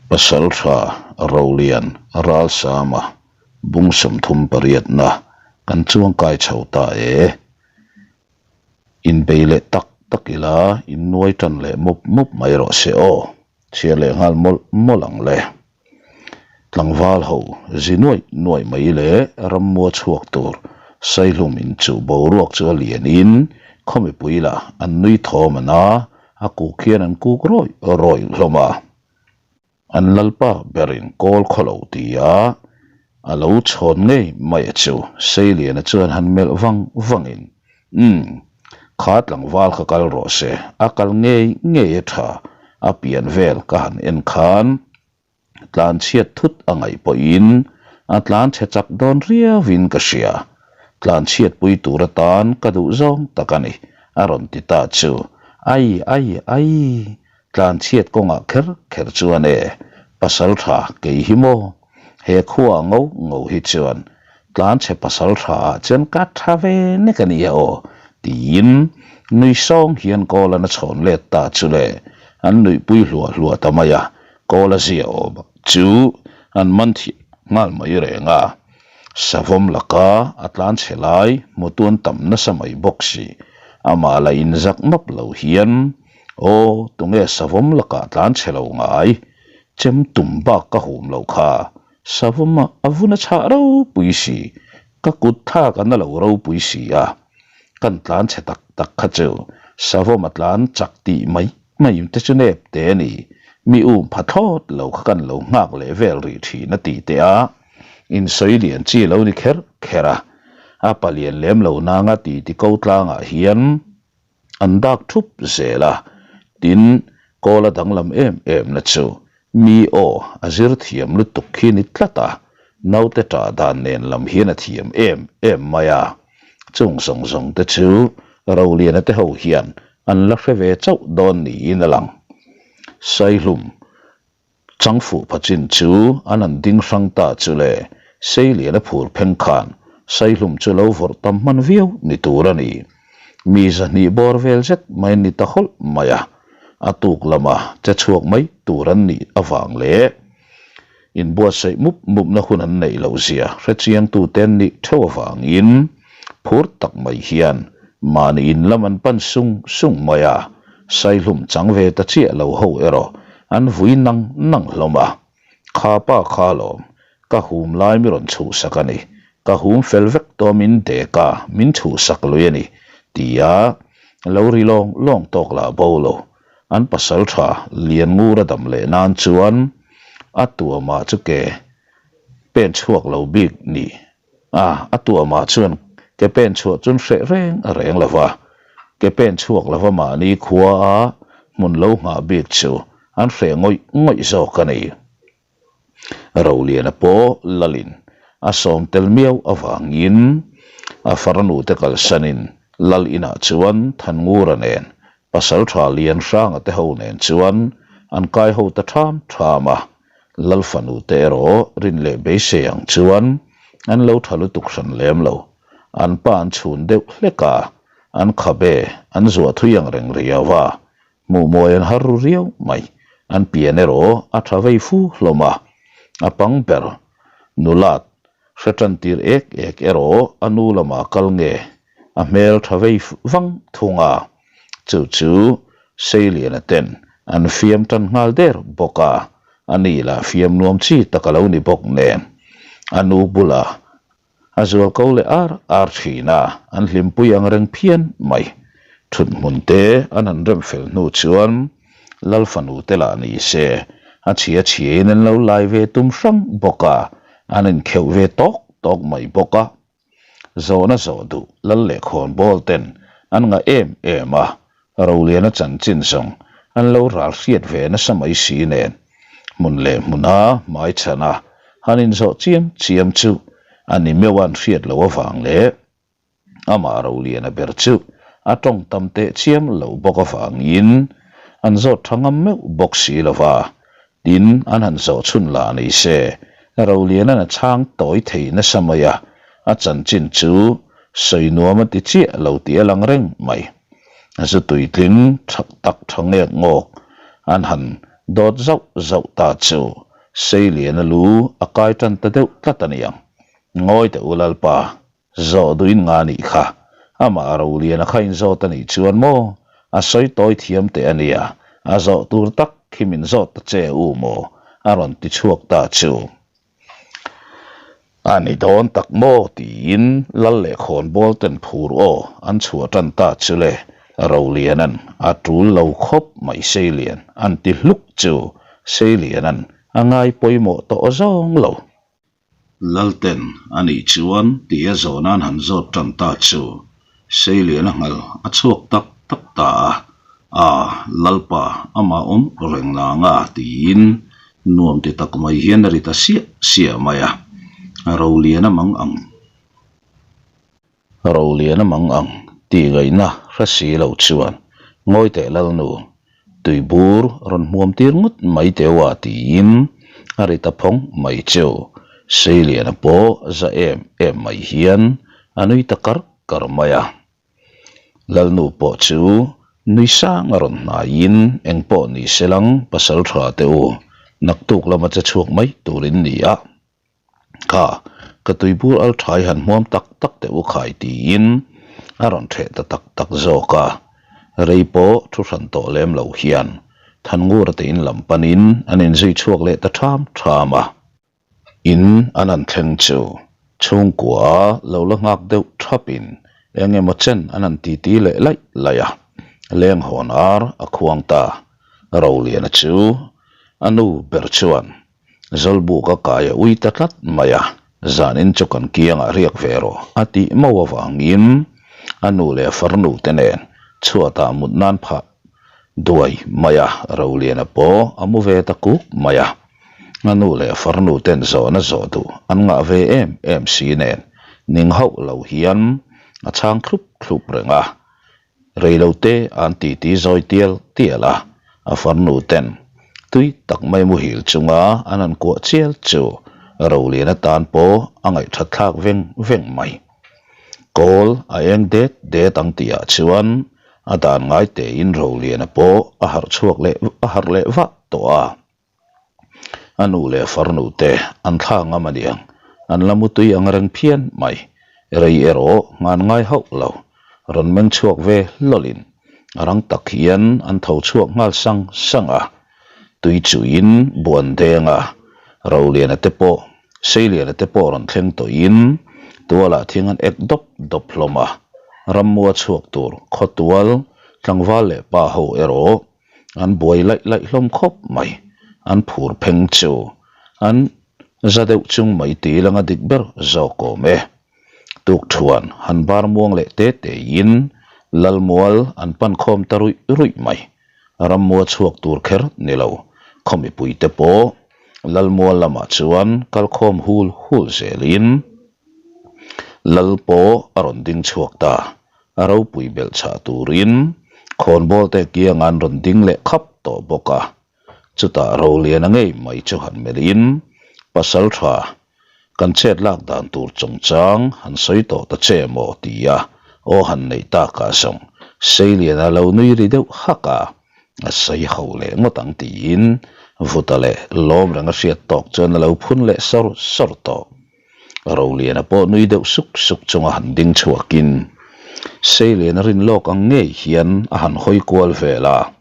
Pasaltha Rolian Ralsama bung 38na kan chuangkai chho ta e. Inbei leh tak tak ila innuai tan leh mup mup mai rawh se aw. Chhiar leh nghal mawlh mawlh ang le. Tlangval ho zi nuaih nuaih mai leh rammua chhuak tur Saihlum in chu boruak chu a lian in khaw mipui lah an nui thawm an a, a kuk hian an kuk rawih rawih hlawm a. An lalpa berin kawl khaw lo ti a, a lo chhawn ngei mai a chu Seiliana chuan han melh vang vang in Umm, kha tlangval kha kal rawh se, a kal ngei ngei a tha, a pian vel ka han en khan tlan chhiat thut a ngaih pawhin a tlan chhe chak dawn riauin ka hria, tlan chhiat pui tur atan ka duh zawng tak a ni, a rawn ti ta chu, ai ai ai, tlan chhiat kawngah kher kher chuan e, pasal tha kei hi maw? He khua ngo ngo hi chuan tlanchhe pasal tha ah chuan ka tha ve nek a nia aw tiin nui sawng hian Kawlan a chhawn let ta chu le an nuihpui hluah hluah ta mai a, Kawla zia awm chu an man thiam nghal mai reng a, savawm laka a tlanchhe lai hmutu an tam nasa mai bawk si, amah la inzak map lo hian aw tunge savawm lakah tlanchhe lo ngai Chem tum bak ka hum lo kha, savawm a vun a chhah ropui si, ka kut thlak a na lo ropui si a, kan tlan chhe tak tak kha chu savawm a tlan chak tih mai mai te chu nep te a ni, mi um pha thlawt lo kha kan lo nghak leh vel rih thin a tih teh a, insawi lian chi lo ni kher kher a, a palian lem lo nanga ti ti ko tlangah hian. An dak thup zel a, tin, kawl a danglam em em na chu mi aw a zir thiam lutuk khi ni tlat a, naute tah dan nen lam hian a thiam em em mai a, chung zawng zawng te chu Roliana te ho hian an la hre ve chauh dawn niin a lang. Saihlum Changfuh pachin chu an han ding hrang ta chu le, Seilian a phur pheng khan Saihlum chu lo vawrh tam hman viau ni tur a ni. Mi zahnih bawr vel zet mai an ni ta hawlh mai a, a tuk lama che chhuak mai tur an nih avang leh inbuatsaih mup mupna hun an neih loh zia hrechiangtute an nih theuh avangin phur tak mai hian mahni in lam an pan sung sung mai a, Saihlum chang ve ta chiah lo ho erawh an vui nang nang hlawm a, Kha pa kha lawm, ka hum lai mi rawn chhuhsak a ni, ka hum fel vek tawh min dek a, min chhuhsak lui a ni, tia lo ri lawng lawng tawk lah bo lo. An pasal tha lian ngur a dam leh nan chuan a tuamah chu ke pen chhuak lo bik ni A, a tuamah chuan ke pen chhuah chun hreh reng a reng lo va, ke pen chhuak lova mahni khua a hmun lo nghah bik chu an hreh ngawih ngawih zawk a ni. Roliana pawh Lalin a sawm tel miau avangin a farnute kalsanin Lal inah chuan Thanngura nen Pasaltha Lian Hranga te ho nen chuan an kai ho ta ṭham ṭham a, Lal fanu te erawh rin leh beisei ang chuan an lo ṭha lutuk hran lem lo. An pa an chhun deuh hlek a, an khabe an zuah thui ang reng riau a, hmuh mawi an har ru riau mai. An pian erawh a ṭha vei fu hlawm a, a pang ber nulat hre ṭan tir ek ek erawh a nu lamah kal nge a hmel tha vei vang thung a, chu chu Seiliana ten an fiam tan nghal der bawk a, a ni lah fiam nuam chi tak a lo ni bawk nen a nu bulah a zual ko leh ar ar thin a, an hlimpui ang reng phian mai. Thut hmun te an han rem fel hnu chuan Lal fanu te lah ni se a chhia chhiain an lo lai ve tum hrang bawk a, an inkheuh ve tawk tawk mai bawk a. Zawhna zawh duh lal leh khawnbawl ten an ngah em em a, Roliana chanchin zawng an lo ral hriat ve nasa mai si nen, hmun leh hmuna hmai chhana han inzawh chiam chiam chu a ni meuh a an hriat loh avang leh amah Roliana ber chu a tawng tam teh chiam lo bawk avangin an zawt tha ngam meuh bawk si lova, Tin, an han zawh chhun lah ni se, Roliana'n a chhang tawi thei nasa mai a, a chanchin chu sawi nuam a ti chiah lo tih a lang reng mai. Zu tuitling tha tak tha ngek ngawk an han dawt zauh zauh ta chu Seiliana lu a kai tan ta deuh tlat a niang. Ngawi teh u Lalpa, zawh duhin nga nih kha. Amah Roliana kha inzawt a nih chuan maw? A sawi tawi thiam teh a nia, a zawh tur tak khi min zawt ta che u maw? A rawn ti chhuak ta chu. A ni dawn tak maw? tiin Lal leh Khawnbawl ten phur aw an chhuah tan ta chu le, Rolianan a tul lo khawp mai Seilian an ti hluk chu Seilianan a ngai pawimawh tawh zawng lo. Lalten a nih chuan tia zawhnan han zawt tan ta chu Seilian a nghal a chhuak tak tak ta a, A, Lalpa, amah awm reng nang a tiin nuam ti tak mai hian a ri ta siah siah mai a, Rolian a mang ang. Rolian a mang ang tih ngaihna hre si lo chuan ngawi teh Lalnu, tuibur rawn hmuam tir ngawt mai teu a tiin a ri ta phawng mai chu Seiliana pawh za em em mai hian a nui ta kar kar mai a. Lalnu pawh chu nui sang a rawn hnaiin eng pawh ni se lang pasal tha teh u, naktuk lama che chhuak mai turin ni a. Kha, ka tuibur al thai han hmuam tak tak teh u khai tiin a rawn theh ta tak tak zawk a. Rei pawh thu hran tawh lem lo hian Thanngura te in lam panin an inzui chhuak leh ta ṭham ṭham a. In an han thleng chu chhungkua lo la nghak deuh thapin eng emaw chen an han titi leh laih laih a, leng hawn ar a khuang ta. Roliana chu a nu ber chuan Zawlbuk a kai a ui ta tlat mai a, zanin chu kan kiangah riak ve rawh a tih mauh avangin a nu leh a farnu te nen chhuatah mut nan phah duai mai a, Roliana pawh a mu ve ta kuk mai a. A nu leh farnu ten zawhna zawh duh an ngah ve em em si nen ning hauh lo hian a chhang thlup thlup reng a, rei lo te an titi zawi tial tial a, a farnu ten tui tak mai muhil chunga an han kuah chial chu Rolian atan pawh a ngaihthat thlak veng veng mai. Kawl a eng det det ang tihah chuan a dan ngai tein Roliana pawh a harh chhuak leh a harh leh vah tawh a. A nu leh farnu te an thla ngam a niang, an la mutui ang reng phian mai. Rei erawh ngan ngai hauh lo, rawn meng chhuak ve hlawlin a rang tak hian an tho chhuak nghal sang sang a. Tui chuin buan deng a, Roliana te pawh, Seiliana te pawh rawn thleng tawhin tualah thing an ek dawp dawp hlawm a. Rammua chhuak tur khawtual tlangval leh pa ho erawh An buai laih laih hlawm khawp mai. An phur pheng chu an za deuh chung mai ti langa dik ber zawk awm e. Tukthuan han bar muang leh te tein Lalmual an pan khawm ta ruih ruih mai. Rammua chhuak tur kher ni lo, khaw mipuite pawh Lalmual lamah chuan kal khawm hul hul zelin Lal pawh a rawn ding chhuak ta. A ropui belh chhah turin khawnbawl te kiang an rawn ding leh khap tawh bawk a. Chutah Roliana ngei mai chu han melhin pasal tha kan chet lak dan tur chungchang han sawi tawh ta che maw tia aw han neih takah zawng Seiliana lo nui ri deuh hak a, a sawi ho leh ngawt ang tiin Vuta leh lawm reng a hriat tawk chuan a lo phun leh sawr sawr tawh. Roliana pawh nui deuh suk suk chunga han ding chhuakin Seiliana rin lawk ang ngei hian a han hawi kual vel a.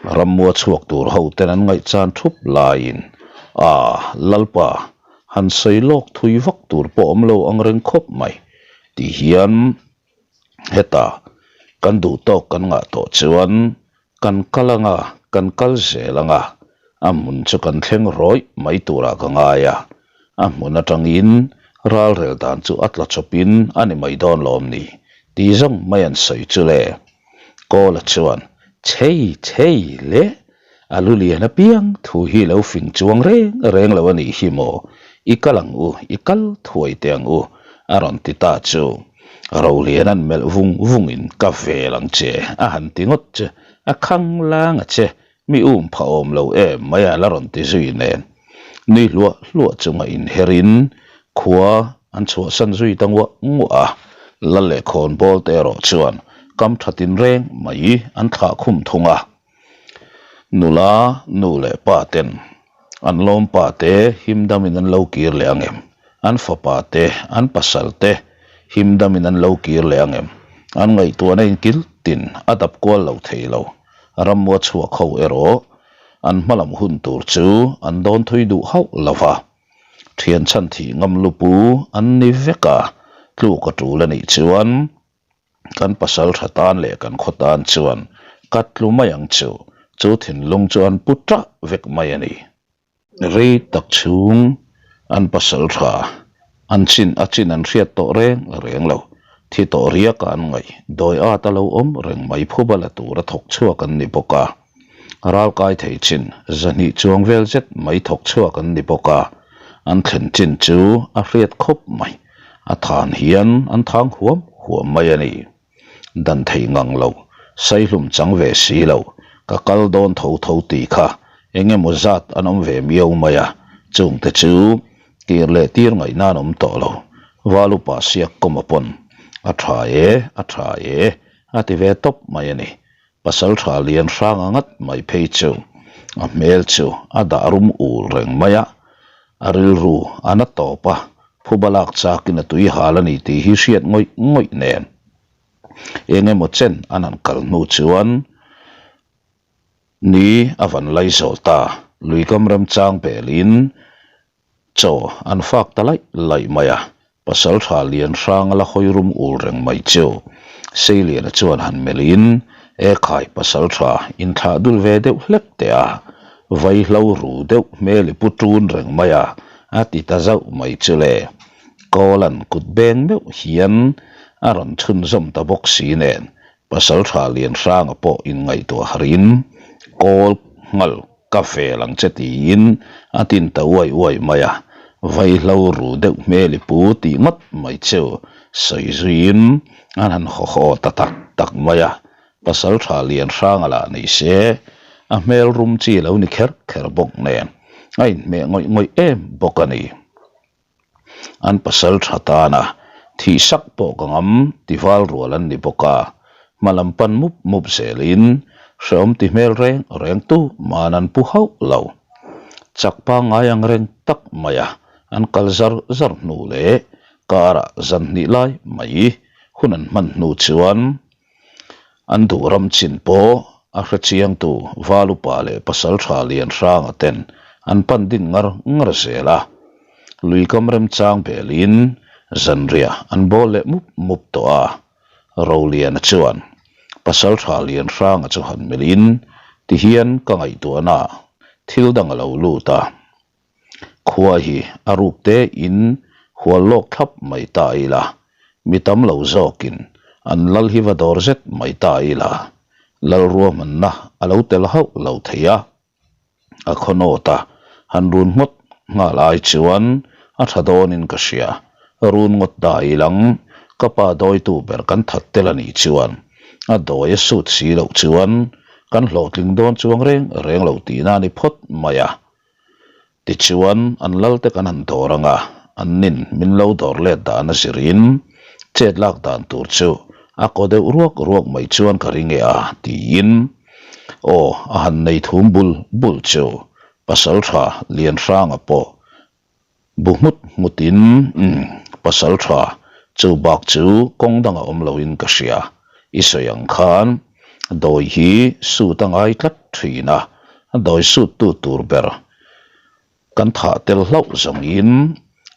Rammua chhuak tur ho ten an ngaihchan thup laiin, A, Lalpa, han sawi lawk thui vak tur pawh awm lo ang reng khawp mai, ti hian Heta kan duh tawk kan ngah tawh chuan kan kal anga kan kal zel anga a hmun chu kan thleng rawih mai turah ka ngai a, a hmun atangin ralrel dan chu a tla chawpin a ni mai dawn lawm ni tih zawng mai an sawi chu le. Kawla chuan chhei chhei le A lu lian apiang thu hi lo fing chuang reng reng lo a nih hi maw? I kal ang u, i kal thuai teh ang u, a rawn ti ta chu. Rolian an melh vung vungin ka vel ang che, a han ti ngawt che. A khang lang a che, mi um pha awm lo em mai a la rawn ti zui nen. Nui hluah hluah chunga inherin khua an chhuahsan zui ta nguah nguah a. Lal leh khawnbawl te erawh chuan kam tha tinreng mai an thlah khum thung a. Nula, nu leh pa ten an lawmpa te himdamin an lo kir leh ang em? An fapa te, an pasal te himdamin an lo kir leh ang em? An ngaihtuahna inkil tin a dap kual lo thei lo. Ramua chhuak ho erawh an hmalam hun tur chu an dawn thui duh hauh lo va. Thian chhan thih ngam lupu an ni vek a, tluk a tul a nih chuan kan pasal tha tan leh kan khaw tan chuan ka tlu mai ang chu, chu thinlung chu an pu tah vek mai a ni. Rei tak chhung an pasal tha an chin a chin an hriat tawh reng reng lo, thi tawh riaka an ngaih dawi at a lo awm reng mai phuba la tura thawk chhuak an ni bawk a. Ral kai thei chin zahnih chuang vel zet mai thawk chhuak an ni bawk a, an thlen chin chu a hriat khawp mai. A than hian an thang huam huam mai a ni. Dan thei ngang lo, saihlum chang ve si lo, ka kal dawn tho tho tih kha eng emaw zat an awm ve miau mai a, chungte chu tir leh tir ngaihna an awm tawh lo. Valupa siak kawma pawn a tha e, a tha e a ti ve tawp mai a ni. Pasal tha lian hrang a ngat mai phei chu a hmel chu a dah rum ul reng mai a, a rilru a na tawp a, phuba lak chakin a tui hal a ni tih hi hriat ngawih ngawih nen eng emaw chen an han kal hnu chuan ni a van lai zawl ta, luikam remchang belin Chaw an fak ta laih laih mai a, pasal tha lian hrang a la hawi rum ul reng mai chu. Seiliana chuan han melhin, E khai pasal tha inthlah dul ve deuh hlek teh a, vaihlo ru deuh hmel i pu ṭun reng mai a, a ti ta zauh mai chu le. Kawlan kut beng meuh hian a rawn chhunzawm ta bawk si nen, pasal tha lian hranga pawh inngaihtuah harin kawl nghal Ka vel ang che tiin a tin ta uai uai mai a, vaihlo ru deuh hmel i pu tih ngawt mai chu sawi zuiin an han haw haw ta tak tak mai a, pasal tha lian hrang a lah ni se a hmel rum chi lo ni kher kher bawk nen a inhmeh ngawih ngawih em bawk a ni. An pasal tha tana thih sak pawh ka ngam ti val rual an ni bawk a, hma lam pan mup mup zelin hrehawm ti hmel reng reng tu man an pu hauh lo. Chak pangngai ang reng tak maia an kal zar zar hnu leh karah zan hnih lai mai hun an hman hnu chuan An duh ram chin pawh a hre chiangtu Valupa leh Pasaltha Lianhranga ten an pan din ngar ngar zel a. Luikam remchang belin zanriah an bawl leh mup mup tawh a. Roliana chuan Pasaltha Lianhranga chu han melhin tihian ka ngaihtuahna thil dang a lo lut a. Khua hi a ruk te in hual lawk thlap mai ta ila, mi tam lo zawkin an lal hi va dawr zet mai ta ila, lal ruahmanna a lo tel hauh lo thei a. A khaw nawt a, han run ngawt nghal ai chuan a tha dawnin ka hria, run ngawt ta ilang ka pa dawitu ber kan that tel a nih chuan a dawi a sut si loh chuan kan hlawhtling dawn chuang reng reng lo tihna a ni phawt mai a. Tichuan, an lalte kan han dawr ang a, an nin min lo dawr let dan a zirin chet lak dan tur chu a kaw deuh ruak ruak mai chuan ka ring e a, tiin aw a han nei thum bul bul chu Pasaltha Lianhranga pawh Bu nghut nghutin, Umm, pasal tha, chu bak chu kawng danga awm loin ka hria. I sawi ang khan dawi hi suit a ngai tlat thin a, dawi suit tu tur ber kan thah tel hlauh zawngin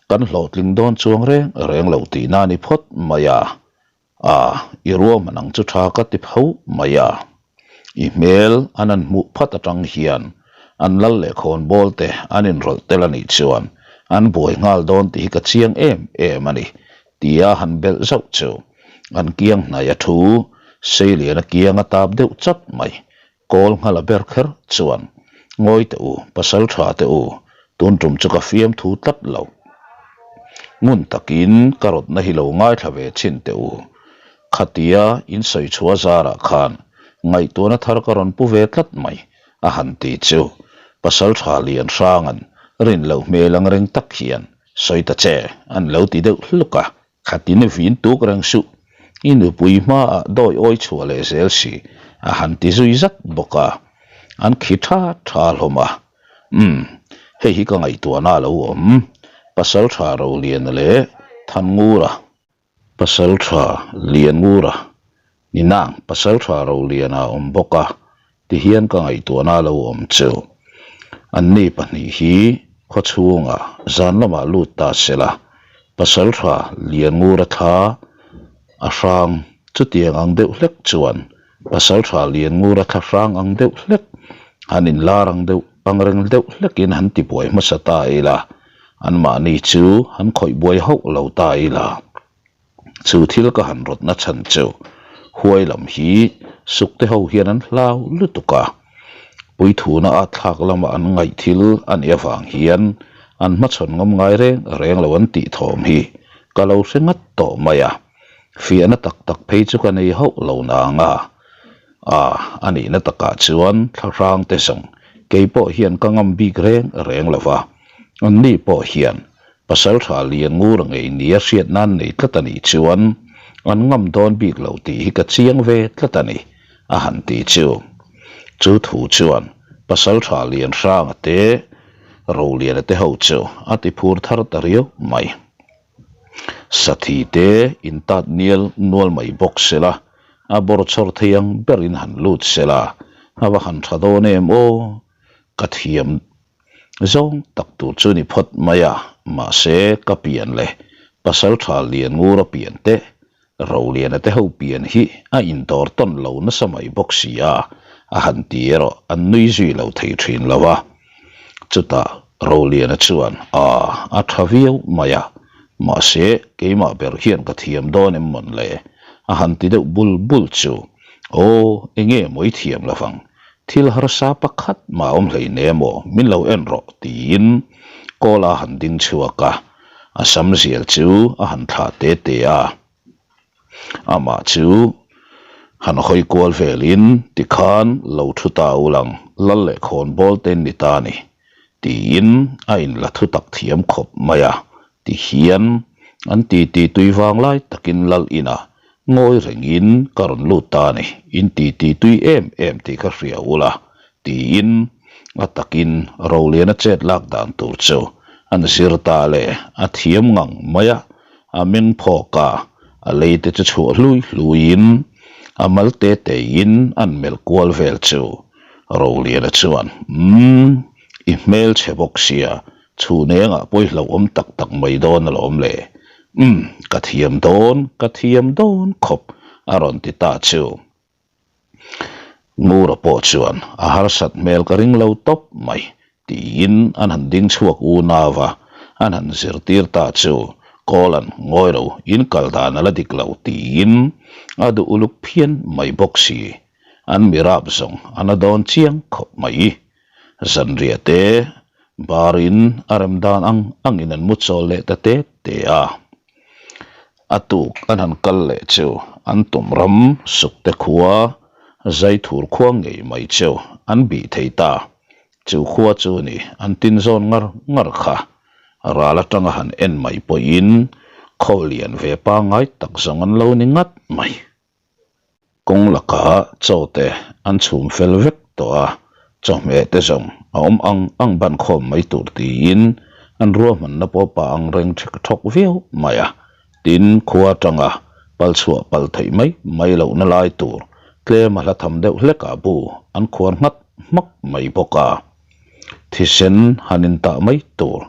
kan hlawhtling dawn chuang reng reng lo tihna a ni phawt mai a. A, i ruahman ang chu tha ka ti pho mai a. I hmel an han hmuh phat atang hian an lal leh khawnbawl te an inrawlh tel a nih chuan an buai nghal dawn tih hi ka chiang em em a ni, tia han belh zauh chu an kiang hnai a thu Seiliana kiang a tap deuh chat mai. Kawl nghala ber kher chuan, Ngawi teh u, pasal tha teh u, tun tum chu ka fiamthu tlat lo. Ngun takin ka rawtna hi lo ngaithla ve chhin teh u. Khatia in sawi chhuah zarah khan ngaihtuahna thar ka rawn pu ve tlat mai, a han ti chu. Pasal tha lian hranga'n rin loh hmel ang reng tak hian, Sawi ta che, an lo ti deuh hluk a. Khatin vin tuk reng suh, i nupui hmaah dawi awi chhuah leh zel si, a han ti zui zat bawk a. An khi tha tha hlawm a. Umm, hei hi ka ngaihtuahna a lo awm. Pasaltha Roliana leh Thanngura. Pasaltha Lianngura ni nang Pasaltha Roliana a awm bawk a, tihian ka ngaihtuahna a lo awm chu. Anni pahnih hi khawchhungah zan lamah lut ta se la, Pasaltha Lianngura thla a hrang chutiang ang deuh hlek chuan Pasaltha Lianngura thla hrang ang deuh hlek, han inlar ang deuh angreng deuh hlekin han tibuai hmasa ta ila, Anmahni chu han khawih buai hauh lo ta ila, chu thil ka han rawtna chhan chu huai lam hi sukte ho hian an hlau lutuk a, puithuna a thlak lama an ngaih thil a nih avang hian an hmachhawn ngam ngai reng reng lo an tih thawm hi ka lo hre ngat tawh mai a, fiahna tak tak phei chu ka nei hauh lo nang a. A, a nihna takah chuan thlahrang te zawng kei pawh hian ka ngam bik reng reng lo va, anni pawh hian pasaltha lian ngur ngei nia hriat nan nei tlat a nih chuan an ngam dawn bik lo tih hi ka chiang ve tlat a ni, a han ti chu. Chu thu chuan pasaltha lian hranga te Roliana te ho chu a ti phur thar ta riau mai. Sathi te intat nial nual mai bawk se la, a bawrchhawr thei ang berin han lut se la, a va han tha dawn em aw? Ka thiam zawng tak tur chu ni phawt mai a, mahse ka pian leh Pasaltha Lianngura pian te Roliana te ho pian hi a indawr tawn lo nasa mai bawk si a, a han ti erawh an nui zui lo thei thin lo a. Chutah Roliana chuan, Aa, a tha viau mai a, mahse keimah ber hian ka thiam dawn em mawn le? a han ti deuh bul bul chu, Aw, enge maw i thiam lo vang, thil harsa pakhat mah awm hleinem aw, min lo en rawh tiin Kawla han ding chhuak a. A sam zial chu a han thlah te te a, amah chu han hawi kual velin tikhan lo thu ta u lang lal leh khawn bawl te ni ta ni tiin a inla thu tak thiam khawp mai a, tihian an titi tui vang lai takin lal inah ngawi rengin ka rawn lut ta a ni, in titi tui em em tih ka hria ula tiin a takin Roliana chet lak dan tur chu an zir ta le, a thiam ngang mai a, a meng phawk a, a lei te chu chhuah hlui hluiin a mal te tein an melh kual vel chu Roliana chuan, Umm, i hmelchhe bawk sia, chhun engah pawi hlauhawm tak tak mai dawn alawm le, umm, ka thiam dawn, ka thiam dawn khawp a rawn ti ta chu. Ngura pawh chuan a harsat hmel ka ring lo tawp mai tiin an han ding chhuak unau a, an han zirtir ta chu Kawlan ngawi lo in kal dan a la dik lo tiin a duh uluk phian mai bawk si, an mirap zawng a na dawn chiang khawp mai. Zanriah te barin a rem dan ang angin an mu chawl leh ta te te a. A tuk an han kal leh chu an tum ram sukte khua Zaithur khua ngei mai chu an bih thei ta. Chu khua chu ni an tin zawn ngar ngar kha. Ral atanga han en mai pawhin khaw lian ve pangngai tak zawng an lo ni ngat mai. Kawng lakah chaw te an chhum fel vek tawh a, chawhmeh te zawng a awm ang ang ban khawm mai tur tiin an ruahmanna pawh pa ang reng thek thawk viau mai a. Tin, khua atanga pal chhuah pal theih mai mai lohna lai tur tlem a hla tham deuh hlekah bu an khuar nghat hmak mai bawk a. Thisen han intah mai tur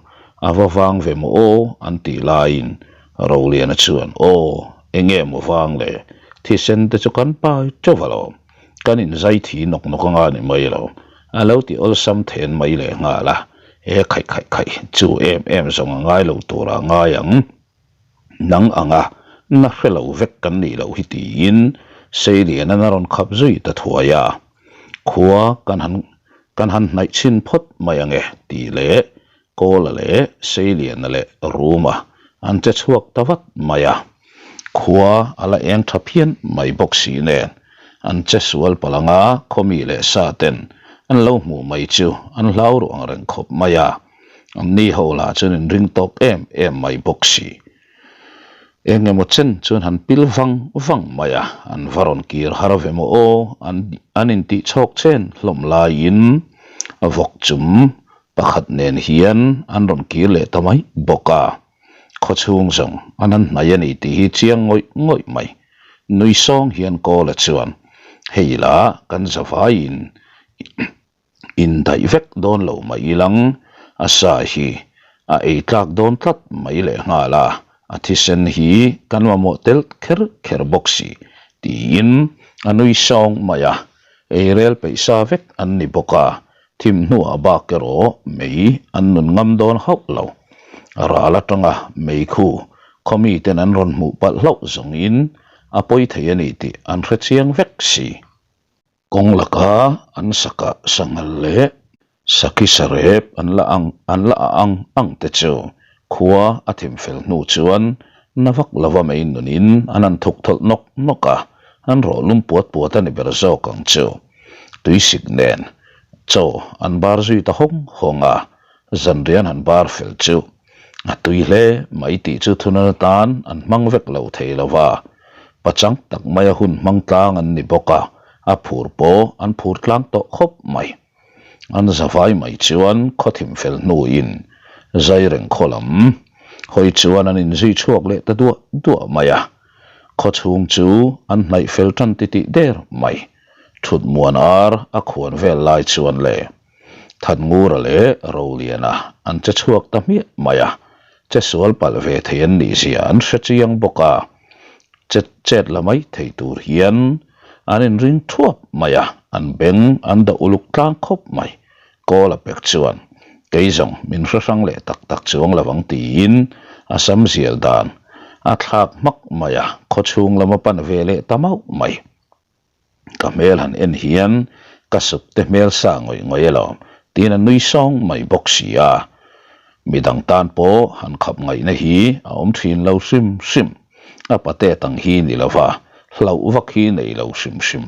a va vang ve maw aw an tih laiin Roliana chuan aw enge maw vang le thisen te chu kan pai teuh alawm kan inzai thi nawk nawk anga ni mai lo a lo ti awlsam then mai leh nghal a he khaih khaih khaih chu em em zawng a ngai lo turah a ngai ang. Nang anga na hre lo vek kan nih loh hi tiin Seilianan a rawn khap zui ta thuai a, khua kan han kan han hnaih chhin phawt mai ange tih leh Kawla leh Seiliana leh Ruma an che chhuak ta vat mai a, khua a la eng tha phian mai bawk si nen an che sual palh anga khawmi leh sa ten an lo hmuh mai chu an hlau ruh ang reng khawp mai a. An ni ho lah chuan in ring tawk em em mai bawk si. Eng emaw chen chuan han pil vang vang mai a, an va rawn kir har ve maw aw, an an intih chhawk chen hlawm laiin vawk chum pakhat nen hian an rawn kir leh ta mai bawk a, khawchhung zawng an han hnai a ni tih hi chiang ngawih ngawih mai. Nui sawng hian Kawla chuan, Hei la kan zavaiin Indaih vek dawn lo mai ilang, a sa hi a ei tlak dawn tlat mai leh nghal a, a thisen hi kan mamawh tel kher kher bawk si, tiin a nui sawng mai a. Ei rel peih sa vek an ni bawk a, thim hnuah bak erawh mei an nun ngam dawn hauh lo. Ral atanga mei khu khaw miten an rawn hmuh palh hlauh zawngin a pawi thei a ni tih an hre chiang vek si. Kawng laka an sakah sanghal leh sakhi sarep an la ang an la a ang ang te chu khua a thim fel hnu chuan na vak lova mei nunin an han thuk thawlh nawk nawk a, an rawh lum puat puat a ni ber zawk ang chu. Tuisik nen chaw an bar zui ta hawng hawng a, zanrian han bar fel chu A tui hle mai tih chu thunan atan an hmang vek lo thei lo va, pachang tak maia hun hmang tlang an ni bawk a, a phur pawh an phur tlang tawh khawp mai. An zavai mai chuan khawthim fel hnuin zai reng khaw lam hawi chuan an inzui chhuak leh ta duah duah mai a, khaw chhung chu an hnaih fel tan titih der mai. Thut muan ar a khuan vel lai chuan le. Thanngura leh Roliana an che chhuak ta hmiah mai a, che sual palh ve thei an nih zia an hre chiang bawk a, che chet la mai thei tur hian an inring thuap mai a, an beng an dah uluk tlang khawp mai. Kawl a pek chuan, Kei zawng min hre hrang leh tak tak chuang lo ang tiin a sam zial dan a thlak hmak mai a, khawchhung lam a pan ve leh ta mauh mai. Ka hmel han en hian ka suk te hmel sa ngawih ngawih alawm tiin a nui sawng mai bawk si a. Midang tan pawh han khap ngaihna hi a awm thin lo hrim hrim. A patet ang hi ni lova hlauh vak hi nei lo hrim hrim.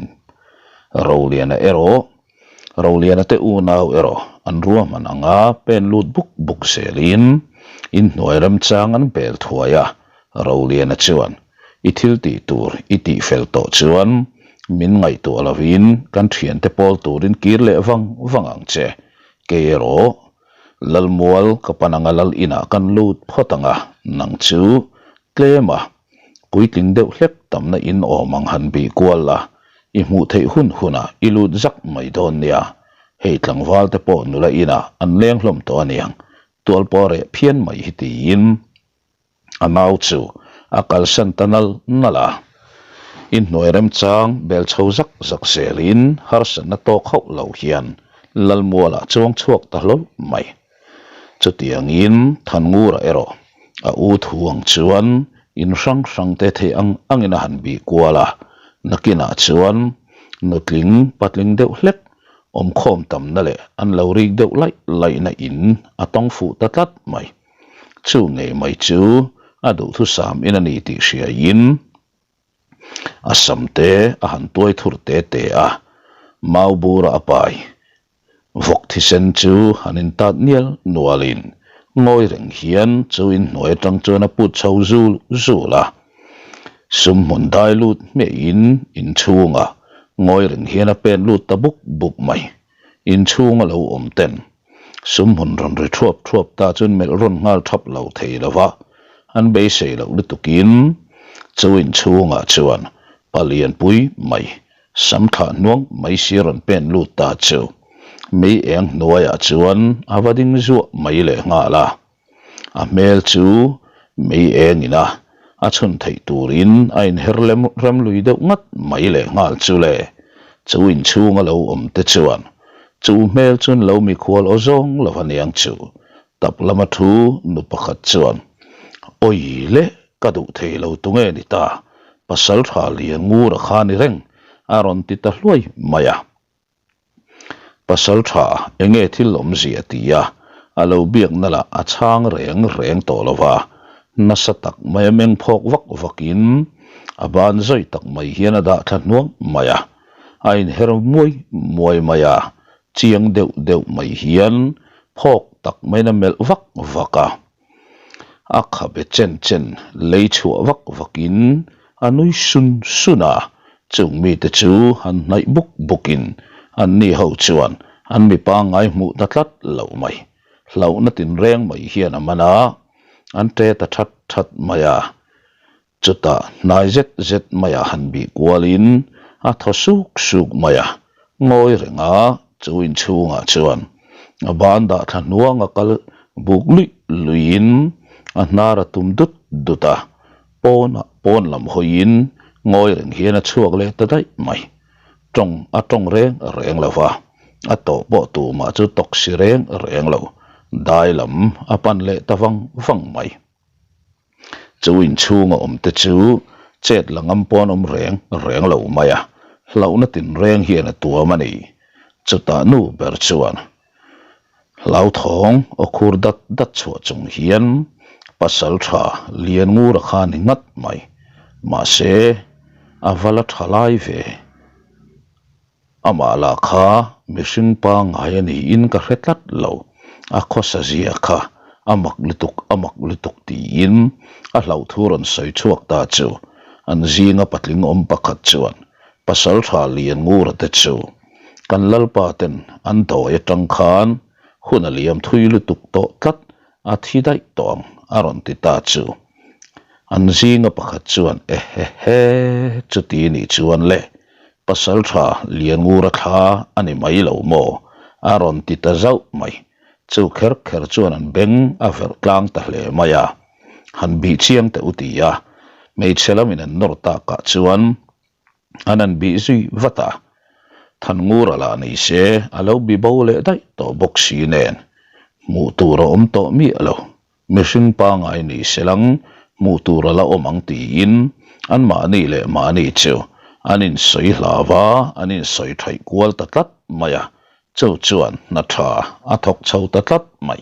Roliana erawh Roliana te unau erawh an ruahman anga pen lut buk buk zelin inhnuai remchang an bel thuai a, Roliana chuan I thil tih tur i tih fel tawh chuan min ngaihtuah lovin kan thiante pawl turin kir leh vang vang ang che. Kei erawh Lalmual ka pan anga lal inah kan lut phawt ang a, nang chu tlem a puitling deuh hlek tamna in awm ang han bih kual la, i hmuh theih hun hunah i lut zak mai dawn nia. Hei tlangval te pawh nula inah an leng hlawm tawh aniang, tual pawh reh phian mai hi tiin. A nau chu a kalsan ta nal nal a, inhnuai remchang bel chho zak zak zelin harsatna tawk hauh lo hian Lalmualah chuang chhuak ta hlawl mai. Chutiangin Thanngura erawh a u thu ang chuan in hrang hrang te thei ang angin a han bih kual a, nakinah chuan nutling patling deuh hlek awmkhawm tamna leh an lo rik deuh laih laihna in a tawng fuh ta tlat mai. Chu ngei mai chu a duhthusam in a ni tih hriaiin a sam te a han tuai thur te te a, mau bura a pai vawk thisen chu han intat nial nualin ngawi reng hian chu inhnuai atang chuan a put chho zul zul a. Sum hmun dai lut hmiahin inchhungah ngawi reng hian a pen lut ta buk buk mai. Inchhunga lo awm ten sum hmun rawn ri thuap thuap ta chuan melh rawn nghal thap lo thei lo va, an beisei loh lutukin chu inchhungah chuan pa lianpui mai sam thlah hnuang mai si rawn pen lut ta chu mei eng hnuaiah chuan a va ding zuah mai leh nghal a. A hmel chu mei eng ina a chhun theih turin a inher lem rem lui deuh ngat mai leh nghal chu le. Chu inchhunga lo awm te chuan chu hmel chuan lo mikhual aw zawng lo aniang chu. Tap lama thu nu pakhat chuan, Awi le, ka duh thei lo tunge ni ta, pasal tha lian ngur a kha ni reng, a rawn ti ta hluai mai a. Pasal tha enge thil awmzia ti a, a lo biakna lah a chhang reng reng tawh lo va, nasa tak mai a meng phawk vak vakin a ban zawi tak mai hian a dah thla hnuang mai a, a inher muai muai mai a, chiang deuh deuh mai hian phawk tak maiin a melh vak vak a. A khabe chen chen lei chhuah vak vakin a nui sun sun a, chung mite chu han hnaih buk bukin anni ho chuan an mi pangngai hmuh ta tlat lo mai. Hlauhna tinreng mai hian a man a, an ṭe ta that that mai a. Chutah hnai zet zet maiah han bih kualin a thaw suk suk mai a, ngawi reng a, chu inchhungah chuan a ban dah thla hnuang a kal buk luih luihin a hnar a tum dut dut a, pawnah pawn lam hawiin ngawi reng hian a chhuak leh ta daih mai. Tawng a tawng reng reng lo va, a tawh pawh tumah chu tawk si reng reng lo, dai lam a pan leh ta vang vang mai. Chu inchhunga awm te chu chet la ngam pawn awm reng reng lo mai a, hlauhna tinreng hian a tuam a ni. Chutah nu ber chuan hlauthawng aw khur dat dat chhuah chung hian pasal tha lian ngur a kha ni ngat mai. Mahse, a va la tha lai ve. Amah lah kha mihring pangngai a niin ka hre tlat lo, a khawsa zia kha a mak lutuk a mak lutuk tiin a hlauhthu rawn sawi chhuak ta chu an zinga patling awm pakhat chuan Pasaltha Lianngura te chu kan lalpa ten an dawi atang khan hun a liam thui lutuk tawh tlat a thi daih tawh ang a rawn ti ta chu an zinga pakhat chuan ehehe chuti nih chuan le Pasal tha Lianngura thla a ni mai lo maw? a rawn ti ta zauh mai. Chu kher kher chuan an beng a verh tlang ta hle mai a. Han bih chiang teh u ti a, hmeichhe lamin an nawr takah chuan an han bih zui vat a. Thanngura lah ni se a lo bi bo leh daih tawh bawk si nen hmuh tur a awm tawh miah lo. Mihring pangngai ni selang hmuh tur a la awm ang tiin anmahni leh mahni chu an insawi hlau a, an insawi thaih kual ta tlat mai a, chu chuan hna tha a thawk chho ta tlat mai.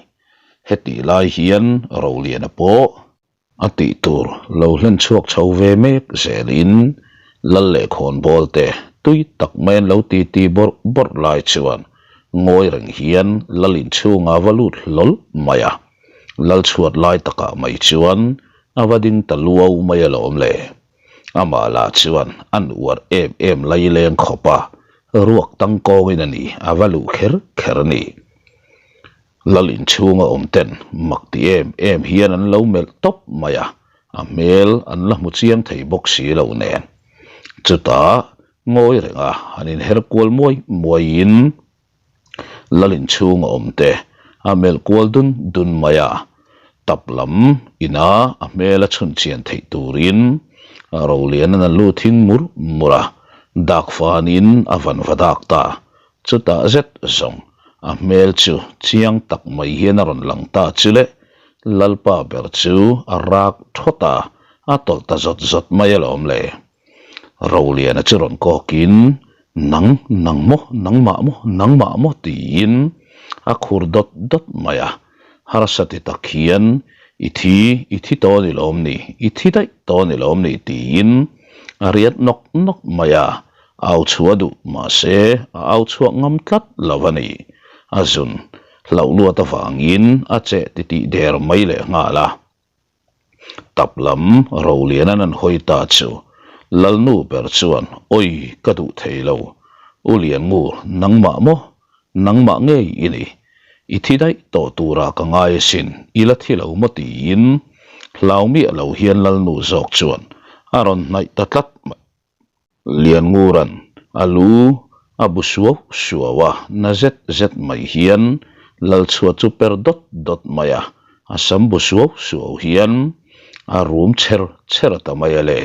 Hetih lai hian Roliana pawh a tih tur lo hlen chhuak chho ve mek zelin Lal leh khawnbawl te tui tak mai an lo titi bawrh bawrh lai chuan ngawi reng hian Lal inchhungah va lut hlawl mai a. Lal chhuat lai takah mai chuan a va ding ta luau mai alawm le. Amah lah chuan an uar em em lai leng khawp a, ruak tangkawngin a ni a va luh kher kher a ni. Lal inchhunga awm ten mak ti em em hian an lo melh tawp mai a, a hmel an la hmu chiang thei bawk si lo nen. Chutah ngawi renga han inher kual muai muaiin Lal inchhunga awm te a melh kual dun dun mai a, tap lam ina a hmel a chhun chian theih turin Rolianan a lu thing mur mur a, dak fanin a van va dak ta. Chutah zet zawng a hmel chu chiang tak mai hian a rawn lang ta chu le, Lalpa ber chu a rak thawt a, a tawlh ta zawt zawt mai alawm le. Roliana chu rawn kawkin, Nang, nang maw, nangmah maw, nangmah maw tiin a khur dawt dawt mai a. Harsa ti tak hian, I thi, i thi tawh a ni lawm ni, i thi daih tawh a ni lawm ni tiin a riat nawk nawk mai a. Au chhuah duh mahse a au chhuak ngam tlat lo a ni. A zun hlauh luat avangin a cheh titih der mai leh nghal a. Tap lam Rolianan an hawi ta chu Lalnu ber chuan Awi ka duh thei lo, U Lianngur nangmah maw? Nangmah ngei i ni. I thi daih tawh turah ka ngai asin, i la thi lo maw tiin hlau miah lo hian Lalnu zawk chuan a rawn hnaih ta tlat mai. Lianngura'n a lu a bu suau suau a, na zet zet mai hian Lalchhuah chu per dawt dawt mai a, a sam bu suau suau hian a rum chher chher ta mai a le.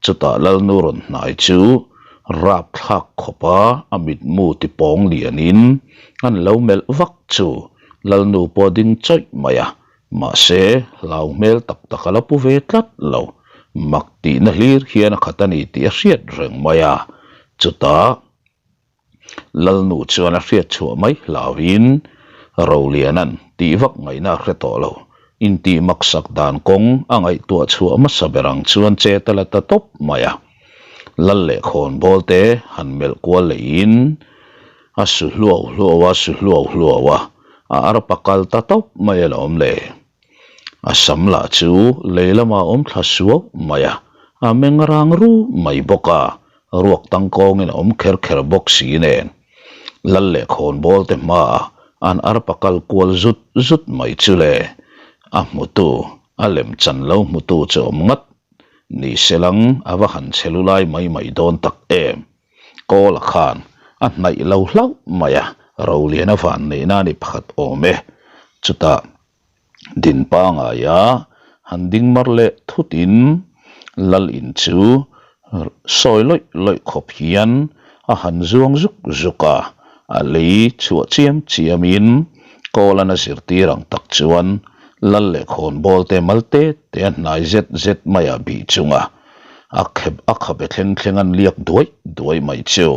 Chutah Lalnu rawn hnai chu rapthlak khawpa a mitmu ti pawng lianin an lo melh vak chu Lalnu pawh a ding chawih mai a, Mahse, hlau hmel tak tak a la pu ve tlat lo. Mak tihna hlir hian a khat a ni tih a hriat reng mai a. Chutah, Lalnu chuan a hriat chhuah mai hlauhin Roliana'n tih vak ngaihna a hre tawh lo. Intih maksak dan kawng a ngaihtuah chhuah hmasa ber ang chuan chet a la ta tawp mai a. Lal leh khawnbawl te han melh kual leihin a su hluau hluau a, su hluau hluau a, a arpa kal ta tawp mai alawm le. A sam lah chu lei lamah a awm thla suau mai a, a meng rang ru mai bawk a, ruak tangkawngin a awm kher kher bawk si nen. Lal leh khawnbawl te hmaah an arpa kal kual zut zut mai chu le, a hmutu, a lem chan lo hmutu chu awm ngat ni selang a va han che lu lai mai mai dawn tak em. Kawla khan a hnaih lo hlauh mai a, Roliana van neihna a ni pakhat awm e. Chutah din pangaia han ding mar leh thutin Lal in chu sawi lawih lawih khawp hian a han zuang zuk zuk a, a lei chhuah chiam chiamin Kawlan a zirtir ang tak chuan Lal leh khawnbawl te mal te te a hnai zet zet mai a bih chunga a khep a khabe thleng thleng an liak duai duai mai chu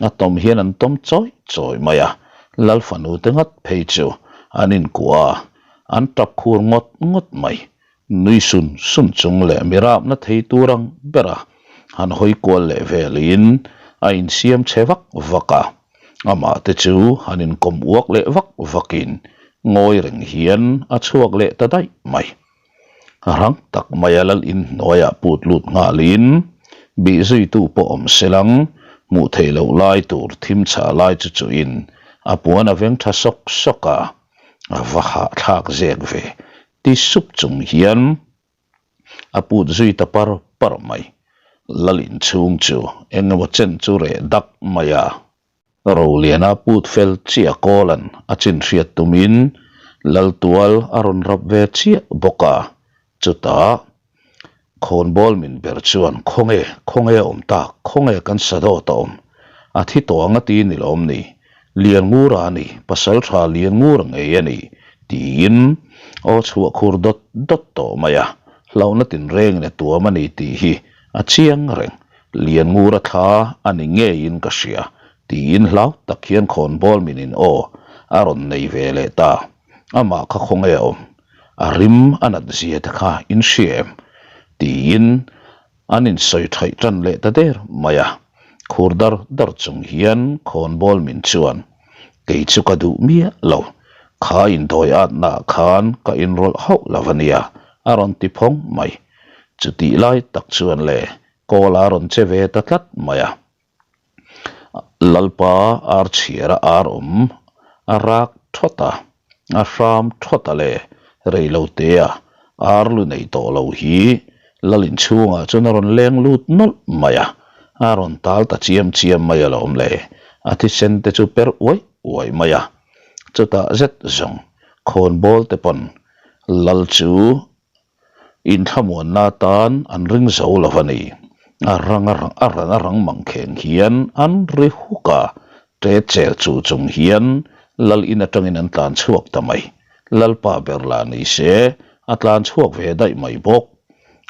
a tawm hian an tawm chawi chawi mai a, Lal fanu te ngat phei chu an inkuah a, an tap khur ngawt ngawt mai. Nui sun sun chung leh mi rapna thei tur ang bera han hawi kual leh velin a insiam chhe vak vak a, amah te chu han inkawm uak leh vak vakin ngawi reng hian a chhuak leh ta daih mai. Rang tak maia lal in hnuaiah put lut nghalin bih zuitu pawh awm selang hmuh theih loh lai tur thim chhah lai chu chuhin a puan a veng tha sawk sawk a, a va hahthlak zek ve ti sup chung hian a put zui ta par par mai. Lal inchhung chu eng emaw chen chu reh dak mai a. Roliana put fel chiah Kawlan a chin hriat tumin Laltual a rawn rap ve chiah bawk a, chutah khawnbawl min ber chuan khawnge, khawnge a awm tak, khawnge kan sa dawt a awm, a thi tawh ang a ti ni lawm ni, Lianngura a ni, pasaltha Lianngura ngei a ni, tiin aw chhuah khur dawt dawt tawh mai a, hlauhna tinrengin a tuam a ni tih hi a chiang reng. Lianngura thla a ni ngeiin ka hria, tiin hlau tak hian khawnbawl min in aw a rawn nei ve leh ta. Amah kha khawnge a awm? A rim a nat zia te kha in hria em? tiin an insawi thaih tan leh ta der mai a. Khur dar dar chung hian khawnbawl min chuan, Kei chu ka duh miah lo, kha indawi atnaah khan ka inrawlh hauh lo a nia, a rawn ti phawng mai. Chutih lai tak chuan le kawl a rawn che ve ta tlat mai a. Lalpa ar chhiar a ar awm a rak thawt a, a hram thawt a le rei lo te a ar lu nei tawh lo hi Lal inchhungah chuan a rawn leng lut nawlh mai a, a rawn tal ta chiam chiam mai alawm le, a thisen te chu per uai uai mai a. Chutah zet zawng khawnbawl te pawn Lal chu Inthlamuanna atan an ring zo lo a ni. A rang a rang a rang a rang mang kheng hian an ri huk a, ṭe chel chu chung hian Lal in aṭangin an tlan chhuak ta mai. Lalpa ber lah ni se, a tlan chhuak ve daih mai bawk.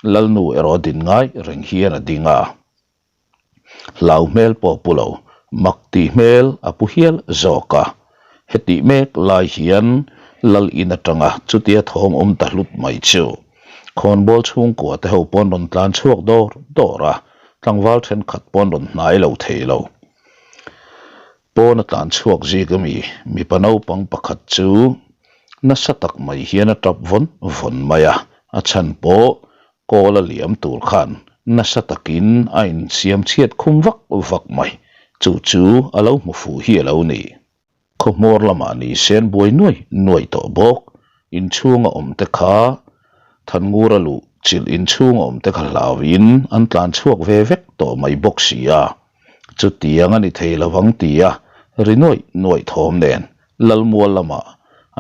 Lalnu erawh din ngai reng hian a ding a. Hlau hmel pawh pu lo, mak tih hmel a pu hial zawk a. Hetih mek lai hian Lal in atanga chutia thawm awm ta hlut mai chu khawnbawl chhungkua te ho pawn rawn tlan chhuak dawr dawr a, tlangval thenkhat pawn rawn hnai lo thei lo. Pawn a tlan chhuak zik ami mipa naupang pakhat chu nasa tak mai hian a tap vawn vawn mai a, a chhan pawh Kawl a liam tur khan nasa takin a insiam chhiat khum vak vak mai. Chu chu a lo hmu fuh hi a lo ni. Khawhmawr lamah ni sen buai nuai nuai tawh bawk. Inchhunga awm te kha Thanngura luh chilh inchhunga awm te kha hlauin an tlan chhuak ve vek tawh mai bawk si a. Chutiang a ni thei lo ang tia ri nuaih nuaih thawm nen Lalmual lamah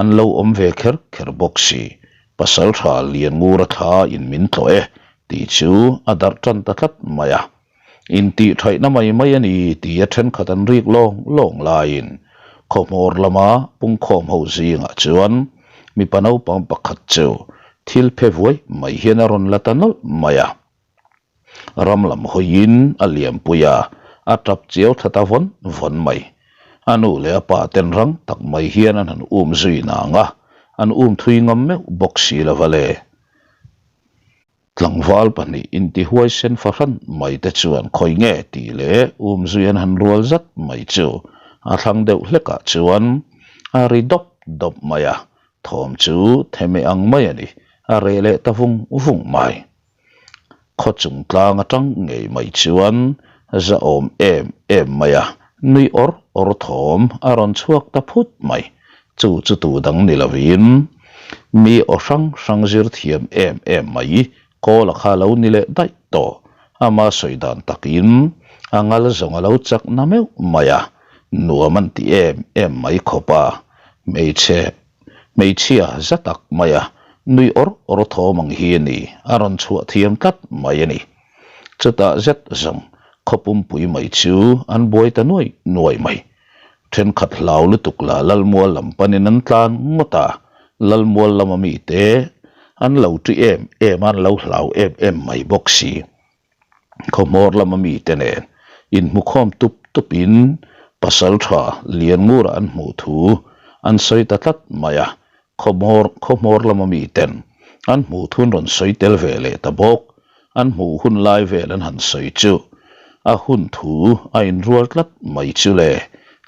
an lo awm ve kher kher bawk si. Pasaltha Lianngura thla in min tlawh e tih chu a darh tan ta tlat mai a. Intih thaihna mai mai a ni tia thenkhat an rik lawng lawng laiin khawhmawr lama pungkhawm ho zingah chuan mipa naupang pakhat chu thil phe vuai mai hian a rawn la ta nawlh mai a. Ram lam hawiin a liampui a, a tap chiau thla ta vawn vawn mai. A nu leh a pa ten rang tak mai hian an han um zui nang a, an um thui ngam meuh bawk si lo va le. Tlangval pahnih intihuaisen fahran mai te chuan khawi nge tih leh um zui an han rual zat mai chu a thlang deuh hlekah chuan a ri dawp dawp mai a, Thawm chu theme ang mai a ni. A reh leh ta vung vung mai. Khaw chung tlang atang ngei mai chuan zahawm em em mai a, nui awr awr thawm a rawn chhuak ta phut mai. Chu chu tu dang ni lovin mi aw hrang hrang zir thiam em em mai Kawla kha lo ni leh daih tawh. Ama sawi dan takin a ngal zawng a lo chak na meuh mai a, nuam an ti em em mai khawp a, hmeichhe Hmeichhia za tak mai a, nui awr awr thawm ang hi a ni, a rawn chhuah thiam tlat mai a ni. Chutah zet zawng khaw pumpui mai chu an buai ta nuai nuai mai. Thenkhat hlau lutuk la Lalmual lam panin an tlan ngawt a, Lalmual lama mite an lo ṭi em em a, an lo hlau em em mai bawk si. Khawhmawr lama mite nen inhmukhawm tup tupin pasaltha Lianngura an hmuh thu an sawi ta tlat mai a, Khawhmawr khawhmawr lama miten an hmuh thu an rawn sawi tel ve leh ta bawk. An hmuh hun lai vel an han sawi chu a hun thu a inrual tlat mai chu le,